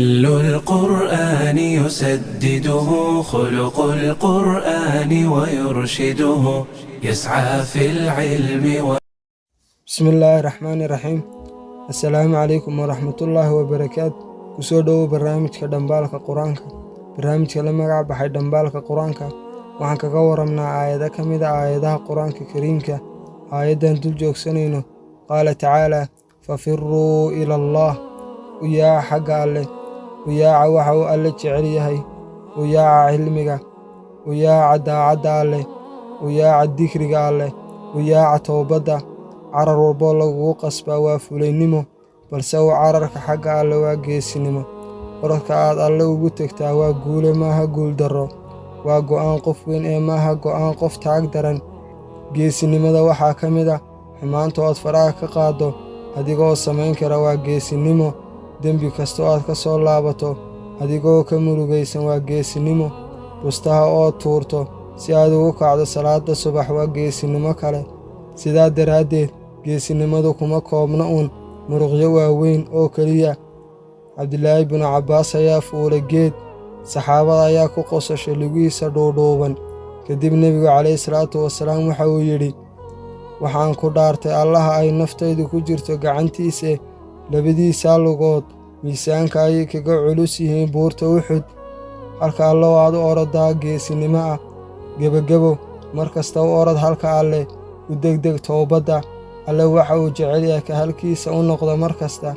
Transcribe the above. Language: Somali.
القرآن يسدده خلق القرآن ويرشده يسعى في العلم. Bismi illaahi raxmaani raxiim. Assalaamu calaykum waraxmatullaahi wabarakaatu. Kusoo dhowow barnaamijka Dhambaalka Qur-aanka. Barnaamijka la magac baxay Dhambaalka Qur-aanka waxaan kaga waramnaa aayado ka mid a aayadaha Qur-aanka Kariimka. Aayaddan dul joogsanayno, qaala tacaalaa: fafiruu ila Allah. U yaaca xagga Alleh, u yaaca waxa uu Alle jecel yahay, u yaaca cilmiga, u yaaca daacadda Alleh, u yaaca dikriga Alleh, u yaaca towbadda. Carar walboo lagugu qasbaa waa fulaynimo, balse u cararka xagga Alle waa geesinimo. Orodka aad Alle ugu tegtaa waa guule, maaha guuldarro. Waa go'aan qof weyn ee maaha go'aan qof taag daran. Geesinimada waxaa ka mid ah xumaanta ood faraha ka qaaddo adigoo samayn kara, waa geesinimo. Dembi kasta oo aad ka soo laabato adigoo ka murugaysan waa geesinimo. Bustaha ood tuurto si aad ugu kacdo salaadda subax waa geesinimo kale. Sidaa daraaddeed, geesinimadu kuma koobna uun muruqyo waaweyn oo keliya. Cabdilaahi binu Cabbaas ayaa fuulay geed. Saxaabada ayaa ku qosashay lugihiisa dhuudhuuban. Kadib Nebigu calayhi salaatu wasalaam waxa uu yidhi: "Waxaan ku dhaartay Allaha ay naftaydu ku jirto gacantiise, labadiisaa lugood miisaanka ayay kaga culus yihiin buurta Uxud." Halka Alle oo aad u orodaa geesinimo ah. Gebagebo, mar kasta u orod halka Alleh, u degdeg towbadda. Alle waxa uu jecel yahay ka halkiisa u noqda mar kasta.